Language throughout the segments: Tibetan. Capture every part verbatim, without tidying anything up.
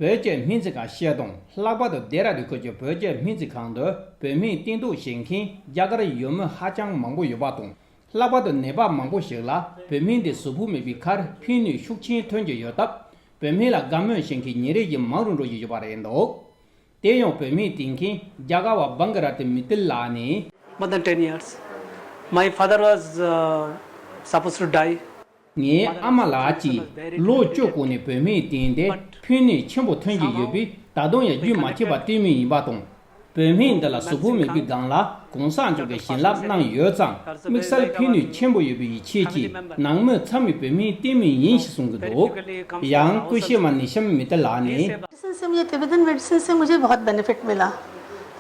བོད་ཀྱི་སྨན་རྩིས་ཁང་ཤེས་དང་། ལྷག་པར་དུ་སྡེ་ར་ལྡུན་ཁུལ་གྱི་བོད་ཀྱི་སྨན་རྩིས་ཁང་དུ་བོད་སྨན་བསྟེན་གཏུགས་བྱེད་མཁན་རྒྱ་གར་ཡུལ་མི་ཧ་ཅང་མང་པོ་ཡོད་པ་དང་། ལྷག་པར་དུ་ནད་པ་མང་པོ་ཞིག་ལ་བོད་སྨན་དེ་གཟུགས་ཕུང་མེད་པའི་ཁར་ཕན་ནུས་ཤུགས་ཆེན་ཐོན་གྱི་ཡོད་སྟབས། བོད་སྨན་ལ་དགའ་མོས་བྱེད་མཁན་ཉིན་རེ་བཞིན་མང་རུ་འགྲོ་བཞིན་ཡོད་པ་རེད་འདུག་དེ་ཡང་བོད་སྨན་བསྟེན་མཁན་རྒྱ་གར་བ་བང་གི་ར་ཏི་མི་ཏི་ལགས་ནས། More than ten years. My father was uh, supposed to die. ངའི་ཨ་མ་ལགས་ཀྱིས་ལོ་བཅུ་གོང་ནས་བོད་སྨན་བསྟེན་ཏེ་ཕན་ནུས་ཆེན་པོ་ཐོན་གྱི་ཡོད་པས། ད་དུང་ཡང་རྒྱུན་མ་ཆད་པར་བསྟེན་མུས་ཡིན་པ་དང་། བོད་སྨན་འདི་ལ་གཟུགས་ཕུང་མེད་པའི་སྒང་ལ་གོང་ས་མཆོག་གིས་བྱིན་རླབས་གནང་ཡོད་ཙང་། དམིགས་བསལ་ཕན་ནུས་ཆེན་པོ་ཡོད་པའི་ཡིད་ཆེས་ཀྱིས་ནང་མི་ཚང་མས་བོད་སྨན་བསྟེན་མུས་ཡིན་ཞེས་གསུང་གི་འདུག་ཡང་ཀུ་ཤི་མ་ནི་ཤམ་མི་ཏི་ལགས་ནས། मेडिसिन से, मुझे Tibetan medicine से मुझे बहुत बेनिफिट मिला,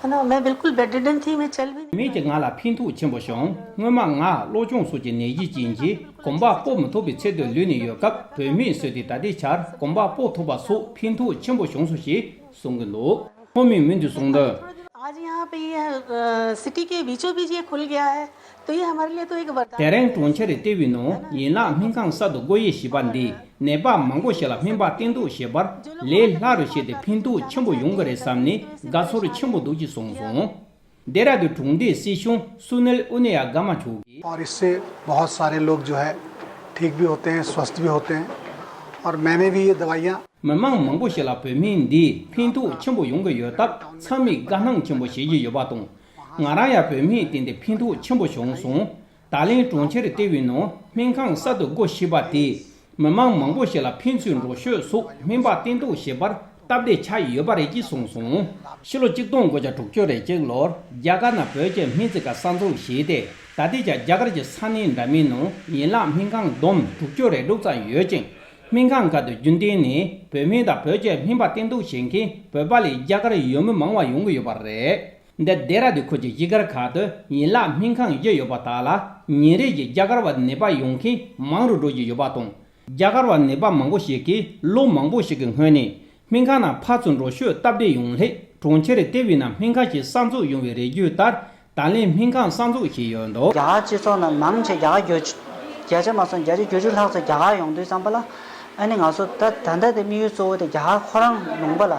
है ना। मैं बिल्कुल बेड रिडन थी, मैं चल भी नहीं མེད་ཀྱིས་ང་ལ་ཕན་ཐོགས་ཆེན་པོ་བྱུང་། སྔོན་མ་ང་གློ་གཅོང་སོགས་ཀྱི་ནད་གཞི་ཅན་གྱིས་གོམ་པ་སྤོ་མི་ཐུབ་པའི་ཚད་དུ་ལུས་ནས་ཡོད་སྐབས། བོད་སྨན་ཟོས་ཏེ་ད་ལྟའི་ཆར་གོམ་པ་སྤོ་ཐུབ་པ་སོགས་ཕན་ཐོགས་ཆེན་པོ་བྱུང་སོང་ཞེས་གསུང་གི་འདུག་ཁོ་མོས་མུ་མཐུད་གསུངས་དོན། आज यहाँ पे ये सिटी के बीचों बीच ये खुल गया है, तो ये हमारे लिए तो एक वरदान है। དེ་རིང་གྲོང་ཁྱེར་ལྟེ་བའི་ནང་ཡན་ལག་སྨན་ཁང་གསར་དུ་སྒོ་དབྱེ་བྱས་པ་འདིས་ནད་པ་མང་པོ་ཞིག་ལ་སྨན་པ་བསྟེན་གཏུགས་བྱེད་པར་ལས་སླ་རུ་བྱས་ཏེ་ཕན་ཐོགས་ཆེན་པོ་ཡོང་གི་རེད་བསམ་ནས་དགའ་ཚོར་ཆེན་པོ་འདུག་ཅེས་གསུངས་སོང་། སྡེ་ར་ལྡུན་གྲོང་སྡེའི་སྲིད་གཞུང་སུ་ནིལ་ཨུ་ནི་ཡ་ག་མ་མཆོག་གིས། और इससे बहुत सारे लोग जो है ठीक भी होते हैं, स्वस्थ भी होते हैं। और मैंने भी ये दवाइयाँ མི་མང་མང་པོ་ཞིག་ལ་བོད་སྨན་འདིས་ཕན་ཐོགས་ཆེན་པོ་ཡོང་གི་ཡོད་སྟབས། ཚང་མས་དགའ་སྣང་ཆེན་པོ་བྱེད་ཀྱི་ཡོད་པ་དང་། ང་རང་ཡང་བོད་སྨན་བསྟེན་ཏེ་ཕན་ཐོགས་ཆེན་པོ་བྱུང་སོང་། ད་ལན་གྲོང་ཁྱེར་ལྟེ་བའི་ནང་སྨན་ཁང་གསར་དུ་སྒོ་ཕྱེས་པ་དེས་མི་མང་མང་པོ་ཞིག་ལ་ཕན་ཚུན་འགྲོ་སྐྱོད་སོགས་སྨན་པ་བསྟེན་གཏུགས་བྱེད་པར་སྟབས་བདེ་ཆགས་ཡོད་པ་རེད་ཅེས་གསུངས་སོང་། ཕྱི་ལོ་ཆིག་སྟོང་དགུ་བརྒྱ་དྲུག་ཅུ་རེ་གཅིག་ལོར་རྒྱ་གར་ནང་བོད་ཀྱི་སྨན་རྩིས་ཁང་གསར་འཛུགས་བྱས་ཏེ། ད་ལྟའི་ཆར་རྒྱ་གར་གྱི་ས་གནས་འདྲ་མིན་ནང་ཡན་ལག་སྨན་ཁང་བསྡོམས་དྲུག་ཅུ་རེ་དྲུག་ཙམ་ཡོད་ཅིང་། སྨན་ཁང་ཁག་ཏུ་རྒྱུན་གཏན་ནས་བོད་སྨན་དང་བོད་ཀྱི་སྨན་པ་བསྟེན་གཏུགས་བྱེད་མཁན་བོད་པ་ལས་རྒྱ་གར་ཡུལ་མི་མང་བ་ཡོང་གི་ཡོད་པ་རེད། འདི་སྡེ་ར་ལྡུན་ཁུལ་གྱི་གཞིས་སྒར་ཁག་ཏུ་ཡན་ལག་སྨན་ཁང་བཞི་ཡོད་པ་དག་ལ་ཉིན་རེ་བཞིན་རྒྱ་གར་བ་ནད་པ་ཡོང་མཁན་མང་རུ་འགྲོ་བཞིན་ཡོད་པ་དང་། རྒྱ་གར་བ་ནད་པ་མང་པོ་ཞིག་གིས་ལོ་མང་པོ་ཞིག་གི་སྔོན་ནས་སྨན་ཁང་ནང་ཕར་ཚུར་འགྲོ་སྐྱོད་སྟབས་བདེ་ཡོང་སླད། གྲོང་ཁྱེར་ལྟེ་བའི་ནང་སྨན་ཁང་ཞིག་གསར་འཛུགས་ཡོང་བའི་རེ་བརྗོད་ལྟར། ད་ལན་སྨན་ཁང་གསར་འཛུགས་བྱས་ཡོད་འདུག་རྒྱ་གར་སྤྱི་ཚོགས་ནང་མང་ཆེ་རྒྱ་གར་བརྒྱ་ཆ་བརྒྱ་ཆ་མ་སོང་བརྒྱ་ཆ་བརྒྱད་ཅུ་ལྷག་ཙམ་རྒྱ་གར་ཡོང་དུས་ཙམ་པ་ལ། ཨ་ནི་ང་ཚོ་ད་ད་ལྟ་དེ་དམིགས་ཡུལ་གཙོ་བོ་དེ་རྒྱ་གར་ཁོ་རང་ལུང་པ་ལ།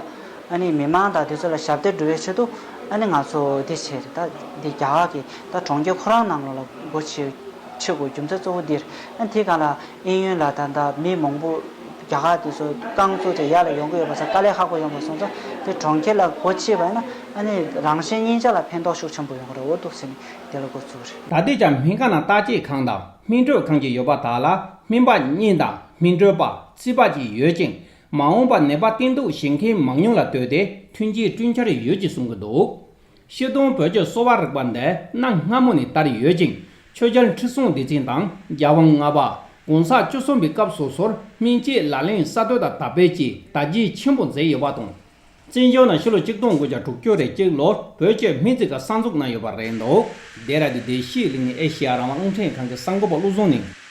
ཨ་ནི་མི་མང་དང་དེ་ཚོ་ལ་ཞབས་འདེགས་སྒྲུབ་པའི་ཆེད་དུ། ཨ་ནི་ང་ཚོ་འདི་བྱས་རེད། ད་འདི་རྒྱ་གར་གྱི་ད་གྲོང་ཁྱེར་ཁོ་རང་ནང་ལོགས་ལ་སྒོ་ཕྱེ་ཕྱེ་དགོས་རྒྱུ་མཚན་གཙོ་བོ་འདིར། ཨ་ནི་དེ་གང་ལ་དབྱིན་ཡུལ་ལ་ད་ལྟ་མི་མང་པོ་རྒྱ་གར་དེ་ཚོ་རྐང་བཙུགས་ཏེ་ཡར་ལ་ཡོང་གི་ཡོད་པ་ས་དཀའ་ལས་ཁག་པོ་ཡོང་པ་སོང་ཙང་། དེ་གྲོང་ཁྱེར་ལ་སྒོ་ཕྱེས་པ་ཡིན་ན། ཨ་ནི་རང་གཞན་གཉིས་ཆ་ལ་ཕན་ཐོགས་ཤུགས་ཆེན་པོ་ཡོང་གི་རེད། འོ་འདུག་ཟེར་ནས་དེ་ལ་འགོ་བཙུགས་རེད། ད་ལྟའི་ཆར་སྨན་ཁང་ནང་བརྟག་དཔྱད་ཁང་དང་སྨན་སྤྲོད་ཁང་བཅས་ཡོད་པ་དག་ལ་སྨན་པ་གཉིས་དང་སྨན་སྤྲོད་པ་རྩིས་པ་བཅས་ཡོད་ཅིང་། མ་འོངས་པར་ནད་པ་བསྟེན་གཏུགས་བྱེད་མཁན་མང་ཉུང་ལ་ལྟོས་ཏེ་མཐུན་རྐྱེན་བསྐྲུན་འཆར་ཡོད་ཅེས་གསུང་གི་འདུག་སྤྱིར་བཏང་བོད་ཀྱི་གསོ་བ་རིག་པ་འདི་གནའ་སྔ་མོ་ནས་དར་ཡོད་ཅིང་། ཆོས་རྒྱལ་ཁྲི་སྲོང་ལྡེ་བཙན་དང་རྒྱལ་དབང་ལྔ་པ། གོང་ས་བཅུ་གསུམ་པའི་སྐབས་སོ་སོར་སྨན་དཔྱད་ལག་ལེན་གསར་གཏོད་དང་དར་སྤེལ་གྱིས་དར་རྒྱས་ཆེན་པོ་མཛད་ཡོད་པ་དང་། བཙན་བྱོལ་ནང་ཕྱི་ལོ་ཆིག་སྟོང་དགུ་བརྒྱ་དྲུག་ཅུ་རེ་གཅིག་ལོར་བོད་ཀྱི་སྨན་རྩིས་ཁང་གསར་འཛུགས་གནང་ཡོད་པ་རེད་འདུག་སྡེ་ར་ལྡུན་བདེ་སྐྱིད་གླིང་ནས་ཨེ་ཤེ་ཡ་རང་དབང་རླུང་འཕྲིན་ཁང་གི་གསར་འགོད་པ་བློ་བཟང་ནས།